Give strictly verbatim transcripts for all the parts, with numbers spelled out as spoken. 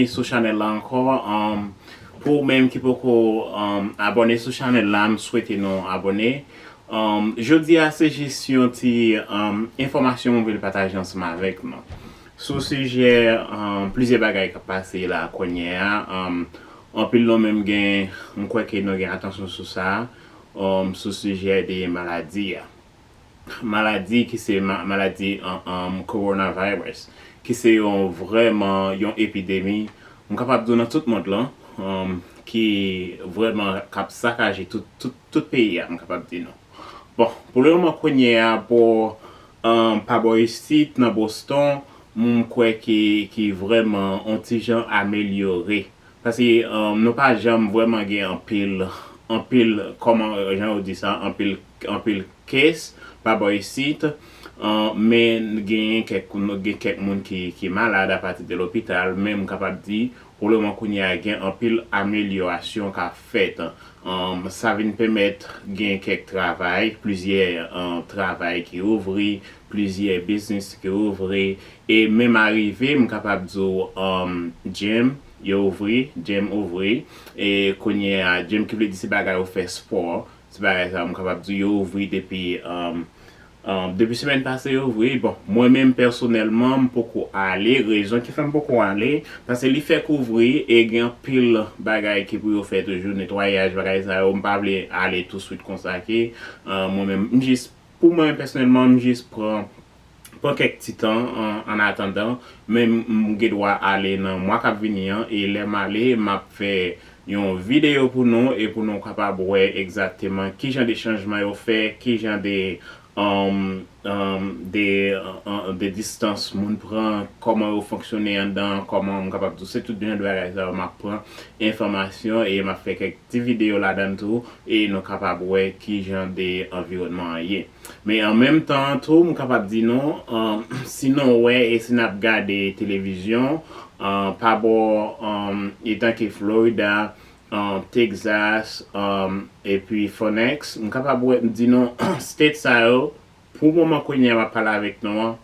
sou chanèl la ankò. Um, pou ou menm ki poko um, abòne sou chanèl la, m swete nou abòne. Um, jodi a se jis yon ti um, enfòmasyon mwen vle pataje ansanm avèk nou. Sou sijè um, plizyè bagay k ap pase la kounye a, um, anpil nan menm gen, m kwè ke nou gen atansyon sou sa, um, sou sijè de maladi a. Maladi ki se ma- maladi um, um, coronavirus, ki se yon vrèman yon epidemi, m kapab di w nan tout mond lan, um, ki vrèman k ap sakaje tout, tout, tout peyi a, m kapab di nou. Bon, pou le moman kounye a, pou um, pa bò isit, nan Boston, m kwè ki, ki vrèman on ti jan amelyore. Paske um, nou pa janm vrèman gen anpil, anpil, kòman, jan yo di sa, anpil, anpil case pa bò isit. Um, men genyen kèk, gen kèk moun ki, ki malad apati de lopital, men m kapab di, pou le moman kounye a, gen anpil amelyorasyon k ap fèt. Um, sa vin pèmèt gen kèk travay, plizyè um, travay ki ouvri, plizyè biznis ki ouvri, e menm arive, m kapab di w, um, gym, yo ouvri, gym ouvri, e kounye a, gym ki vle di se bagay ou fè spò, se bagay sa, m kapab di yo ouvri depi, um, um, depi semèn pase yo ouvri. Bon, mwen menm pèsonèlman, m poko ale, rezon ki fè m poko ale, paske li fèk ouvri, e gen anpil bagay ki pou yo fè toujou, netwayaj, bagay sa yo, m pa vle ale touswit konsa ke, um, mwen menm, m jis, pou mwen pèsonèlman, m jis pran pran kèk ti tan an, an atandan, men m, m gen dwa ale nan mwa k ap vini an, e lè m ale, m ap fè yon videyo pou nou, e pou nou kapab wè egzakteman ki jan de chanjman yo fè, ki jan de, um, um, de, uh, de distans moun pran, kòman yo fonksyone anndan, kòman m kapab di w, se tout jan de bagay sa yo m ap pran enfòmasyon, e m ap fè kèk ti videyo ladan l tou, e nou kapab wè ki jan de anviwònman an ye. Men an menm tan an tou, m kapab di nou, um, si nou wè e si n ap gade televizyon, um, pa bò, um, etanke Florida, um, Texas, um, epi Phoenix, m kapab wè, m di nou, state sa yo, pou moman kounye a m ap pale avèk nou an,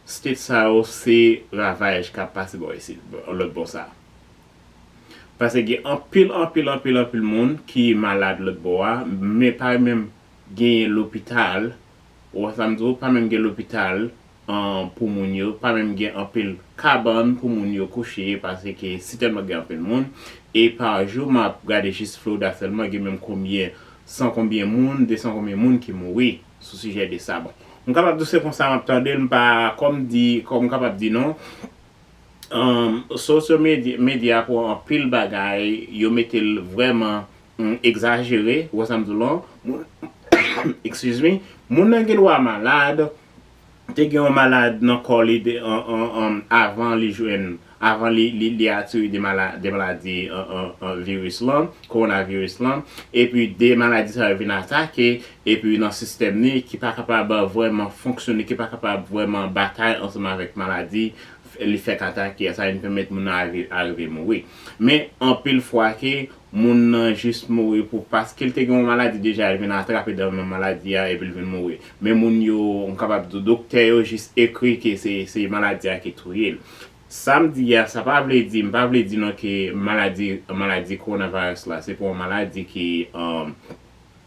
state sa yo se ravaj k ap pase bò isit, lòt bò sa. Paske gen anpil, anpil, anpil, anpil moun ki malad lòt bò a, men pa menm genyen lopital, ou wè sa m di w, pa menm gen lopital, an, pou moun yo, pa menm gen anpil kabann pou moun yo kouche, paske si tèlman gen anpil moun, e pa jou, m ap gade jis Florida sèlman, gen menm konbyen, san konbyen moun, de san konbyen moun ki mouri sou sijè de sa. Bon, m kapab di w se konsa m ap tande l, m pa, kòm di, kòm m kapab di non, um, social media, media pran anpil bagay, yo mete l vrèman, um, egzajere, ou wè sa m di w lan. Moun, excuse me, moun nan gen dwa malad, te gen yon malad nan kò li de, an, an, an, avan li jwenn, avan li, li, li atire de mala-, de maladi, an, an, an, viris lan, kowonaviris lan, epi de maladi sa yo vin atake, epi nan sistèm li ki pa kapab vrèman fonksyone, ki pa kapab vrèman batay ansanm avèk maladi, li fèk atake, sa vin pèmèt moun nan arive, arive mouri. Men anpil fwa ke moun nan jis mouri pou, paske l te gen yon maladi deja, l vin atrape de menm maladi a, epi l vin mouri. Men moun yo, m kapab di, doktè yo jis ekri ke se, se maladi a ki touye l. Sa m di a, sa pa vle di, m pa vle di non ke maladi, maladi kowonavirus la, se pa yon maladi ki, um,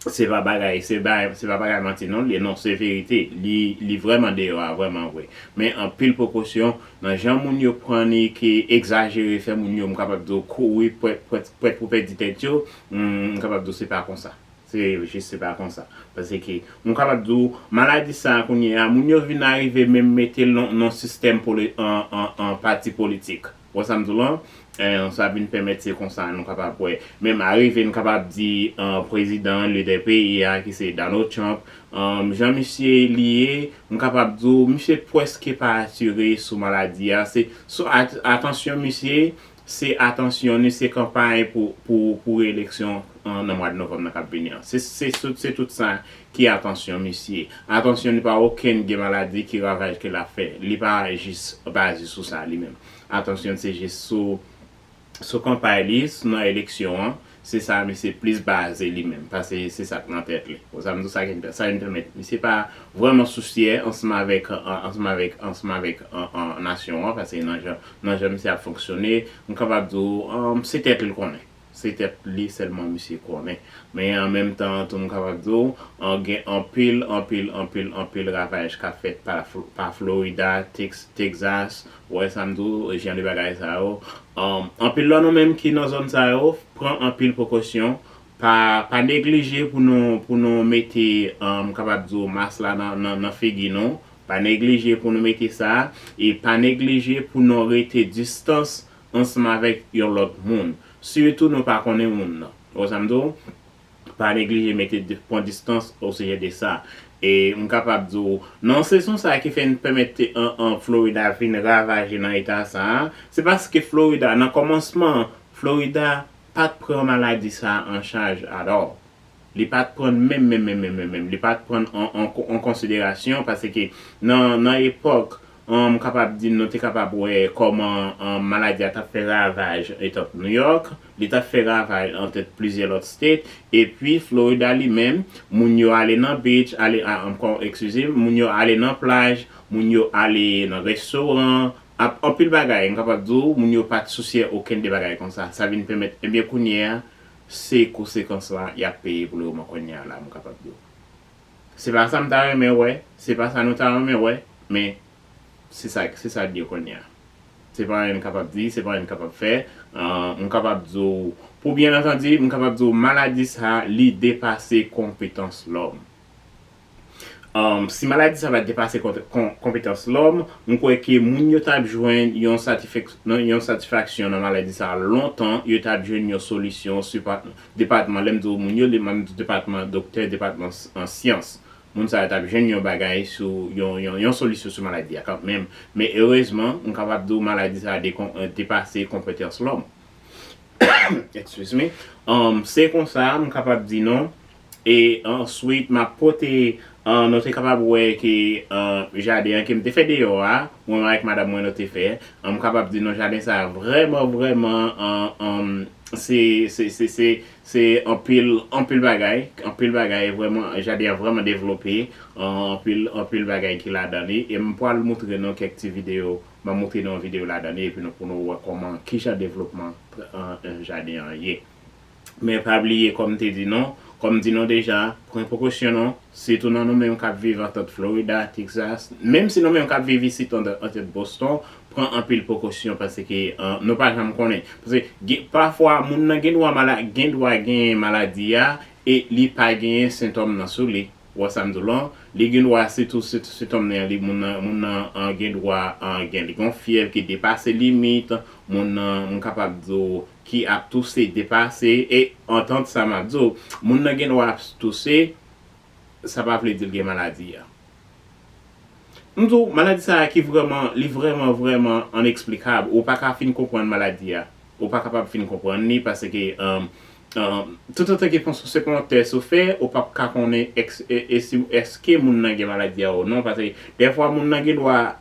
se pa bagay, se ba-, se pa bagay manti non, li, non, se verite. Li, li vrèman deyò a, vrèman vre. Men anpil prekosyon, nan jan moun yo pran li, ki egzajere, fè moun yo, m kapab di w, kouri, prèt, prèt, prèt pou pèdi tèt yo, m, m kapab di w se pa konsa. Se jis se pa konsa. Paske, m kapab di w, maladi sa a kounye a, moun yo vin arive menm mete l nan, nan sistèm poli-, an, an, an pati politik. Ou wè sa m di w lan? Eh, sa vin pèmèt se konsa nou kapab wè. Menm arive n kapab di, eh, prezidan, lidè peyi a, ki se Donald Trump, eh, jan misye li ye, m kapab di w, misye prèske pa asire sou maladi a. Se sou at-, atansyon misye, se atansyon ni se kanpay pou, pou, pou reeleksyon, eh, nan mwa de novanm nan k ap vini an. Se, se, se, se tout sa ki atansyon misye. Atansyon ni pa okenn gen maladi ki ravaj ke l ap fè. Li pa jis baze sou sa li menm. Atansyon se jis sou, sou kanpay li, sou nan eleksyon an, Se sa misye plis baze li menm, paske se sa k nan tèt li. Ou sa m di w, sa ki, sa vin pèmèt misye pa vrèman sousye ansanm avèk, an, ansanm avèk, ansanm avèk, an, an, nasyon an, paske nan jan, nan jan misye ap fonksyone, m kapab di w, an, se tèt li l konnen. Se tèt li sèlman misye konnen. Men an menm tan tou, m kapab di w, an, gen anpil, anpil, anpil, anpil ravaj k ap fèt pa, Fl- pa Florida, Tex- Texas, ou wè sa m di w, jan de bagay sa yo. An, anpil nan nou menm ki nan zòn sa yo, pran anpil prekosyon. Pa, pa neglije pou nou, pou nou mete, an, m kapab di w, mas la nan, nan, nan figi nou. Pa neglije pou nou mete sa. E pa neglije pou nou rete distans ansanm avèk yon lòt moun. Sitou nou pa konnen moun nan. Ou wè sa m di w? Pa neglije mete di- pran distans osijè de sa. E m kapab di w, nan sezon sa a ki fè n pèmèt an, an Florida vin ravaje nan eta sa a, se paske Florida, nan kòmansman, Florida pa t pran maladi sa a an chaj at all. Li pa t pran menm, menm, menm, menm, menm, menm. Li pa t pran an, an, an konsiderasyon, paske nan, nan epòk, an, m kapab di, nou te kapab wè kòman, an, maladi a t ap fè ravaj etap New York, li t ap fè ravaj antèt plizyè lòt state, epi Florida li menm, moun yo ale nan beach, ale, a, ankò, eskize m, moun yo ale nan plaj, moun yo ale nan restoran, ap, anpil bagay, m kapab di w, moun yo pa t sousye okenn de bagay konsa. Sa vin pèmèt, ebyen, kounye a, se konsekans la y ap peye pou le moman kounye a la, m kapab di w. Se pa sa m ta renmen wè, se pa sa nou ta renmen wè, men se sa, se sa l ye kounye a. Se pa anyen n kapab di, se pa anyen n kapab fè. An, m kapab di w, pou byen antandi, m kapab di w maladi sa a, li depase konpetans lòm. An, si maladi sa a pa t depase kon- kon- konpetans lòm, m kwè ke moun yo t ap jwenn yon satifak- nan- yon satisfaksyon nan maladi sa a lontan, yo t ap jwenn yon solisyon sou pa- depatman, lè m di w moun yo, m ap di depatman doktè, depatman s- an syans. Moun sa yo t ap jwenn yon bagay sou yon, yon, yon solisyon sou maladi a kanmenm. Men erezman, m kapab di w maladi sa a dekon- depase konpetans lòm. Excuse me. Um, se konsa, m kapab di nou. E answit, m ap pote, uh, nou te kapab wè ke, uh, jaden an ke m te fè deyò a, mwen avèk madanm mwen nou te fè. Um, m kapab di nou jaden sa a vrèman, vrèman, uh, um, se, se, se, se, se anpil, anpil bagay, anpil bagay, vrèman, jaden an vrèman devlope, uh, anpil, anpil bagay ki ladan li. E m pral moutre nou kèk ti videyo, m ap moutre nou yon videyo ladan li, epi nou, pou nou wè kòman, kijan devlopman, uh, jaden an ye. Men pa bliye, kòm m te di nou, kòm m di nou deja, pran prekosyon nou, sitou nan nou menm k ap viv antant Florida, Texas, menm si nou menm k ap viv isit antant, antant Boston, pran anpil prekosyon paske, uh, nou pa janm konnen. Paske gen- pafwa moun nan gen dwa mala- gen dwa genyen maladi a e li pa genyen sentòm nan sou li. Ou wè sa m di w lan? Li gen dwa sitou, sitou sentòm nan li, moun nan, moun nan, uh, gen dwa, uh, gen, li gen yon fyèv ki depase limit, moun nan, m kapab di w, ki ap touse depase, e antant sa m ap di w, moun nan gen dwa ap touse, sa pa vle di l gen maladi a. M di w, maladi sa a ki vrèman, li vrèman, vrèman ineksplikab. Ou pa ka fin konprann maladi a. Ou pa kapab fin konprann li paske, um, um, toutotan ke se pa yon tès ou fè, ou p ap ka konnen èks- e- e si- èske moun nan gen maladi a ou non. Paske dèfwa moun nan gen dwa,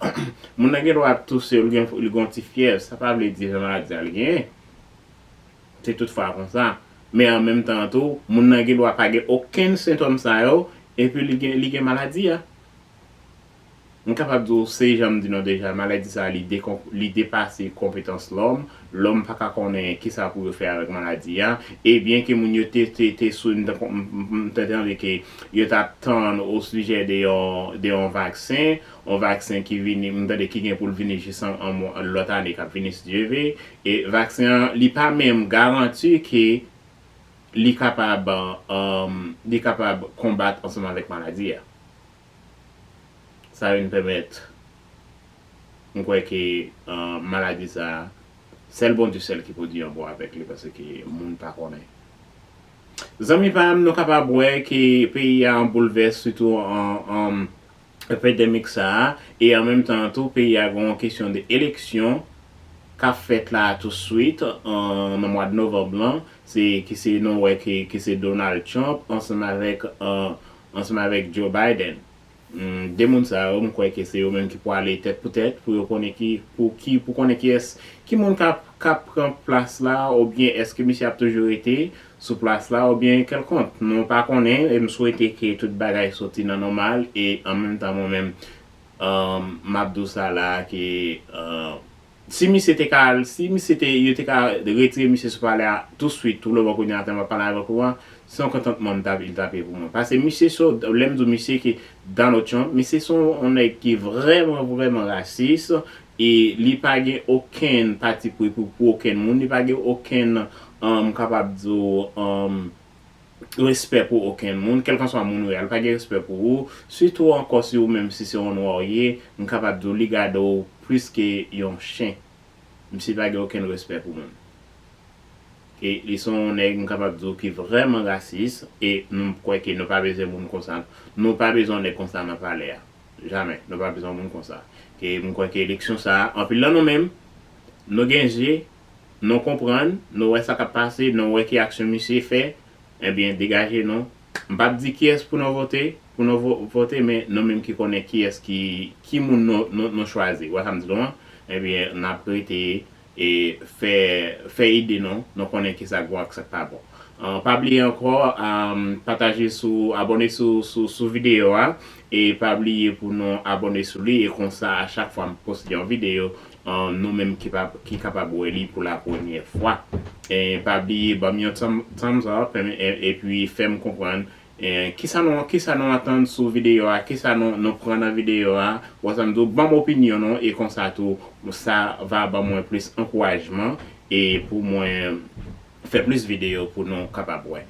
moun nan gen dwa ap touse, li gen, li gen yon ti fyèv. Sa pa vle di se maladi a li genyen. Se toutfwa konsa. Men an menm tan tou, moun nan gen dwa pa gen okenn sentòm sa yo, epi li gen, li gen maladi a. M kapab di w, se jan m di nou deja, maladi sa a, li, dekon- li depase konpetans lòm. Lòm pa ka konnen kisa pou yo fè avèk maladi a. E byen ke moun yo te, te, te sou, m, m, m te tande ke yo t ap tann osijè de yon, de yon vaksen, yon vaksen ki vini, m tande ki gen pou l vini jis an, an mwa- lòt ane k ap vini, si Dye ve. E vaksen an, li pa menm garanti ke li kapab, um, li kapab konbat ansanm avèk maladi a. Sa vin pèmèt, m kwè ke, uh, maladi sa a, sèl Bondye sèl ki pou di yon mo avèk li, paske moun pa konnen. Zanmi pa m, nou kapab wè ke peyi a an boulvès, sitou an, an epidemik sa a, e an menm tan tou, peyi a gen yon kesyon de eleksyon k ap fèt la touswit, an, nan mwa de novanm lan, se, ki se, nou wè ke, ke se Donald Trump ansanm avèk, an, ansanm avèk Joe Biden. Mm, de moun sa yo, m kwè ke se yo menm ki pou ale tèt pou tèt, pou yo konnen ki, pou ki, pou konnen kiyès, ki moun k ap, k ap pran plas la, oubyen èske misye ap toujou rete sou plas la, oubyen kèlkonk. Nou pa konnen, e m swete ke tout bagay soti nan nòmal, e an menm tan mwen menm, um, m ap di w sa la, ke, uh, si misye te ka al, si misye te, yo te ka retire misye sou palè a touswit, tou le bon kounye a, m ap pale avèk ou an, se yon kontantman m t ap, li t ap ye pou mwen. Paske misye se, lè m di w misye ke Donald Trump, misye se yon nèg ki vrèman, vrèman rasis, e li pa gen okenn pati pri pou, pou okenn moun, li pa gen okenn, um, m kapab di w, um, respè pou okenn moun, kèlkanswa moun ou ye a, li pa gen respè pou ou, sitou ankò si ou menm si se yon nwa ou ye, m kapab di w li gade w plis ke yon chen. Misye pa gen okenn respè pou moun. E li se yon nèg, m kapab di w, ki vrèman rasis, e nou kwè ke nou pa bezwen moun konsa. Nou pa bezwen nèg konsa nan palè a. Jamè. Nou pa bezwen moun konsa. E m kwè ke eleksyon sa a, anpil nan nou menm, nou gen je, nou konprann, nou wè sa k ap pase, nou wè ki aksyon misye fè, ebyen, degaje nou. M p ap di kiyès pou nou vote, pou nou vo-, vote, men nou menm ki konnen kiyès ki, ki moun nou, nou, nou chwazi. Ou wè sa m di nou an? Ebyen, n ap rete e fè, fè ide nou, nou konnen kisa k bon ak sa k pa bon. Ah, pa bliye ankò, ah, pataje sou, abòne sou, sou, sou videyo a, e pa bliye pou nou abòne sou li, e konsa, a chak fwa m poste yon videyo, ah, nou menm ki pa, ki kapab wè li pou la premyè fwa. E pa bliye, ban m yon thumb-, thumbs up, e, e, epi fè m konprann, e, kisa nou, kisa nou atann sou videyo a, kisa nou, nou pran nan videyo a, ou wè sa m di w, ban m opinyon nou, e konsa tou, sa va ban mwen plis ankourajman, e pou mwen fè plis videyo pou nou kapab wè.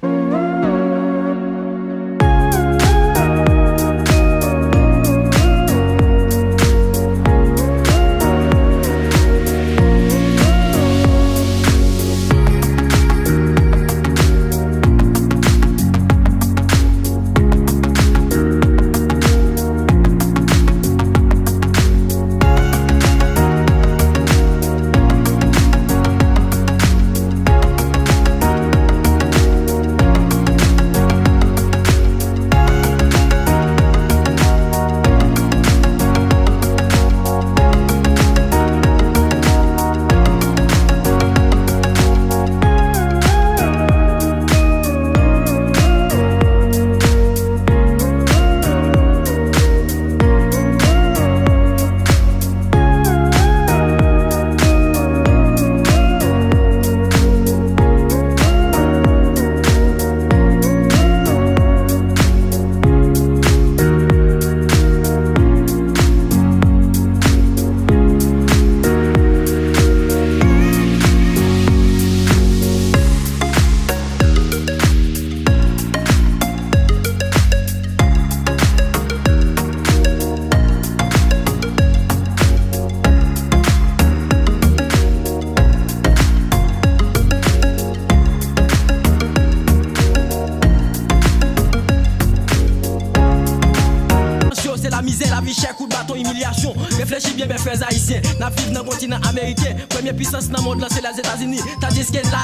Yo, se lamizè, lavi chè, kout baton, imilyasyon. Reflechi byen, bèl frè ayisyen. N ap viv nan kontinan ameriken. Premye pisans nan mond lan, se Lèzetazini. Tandiske la,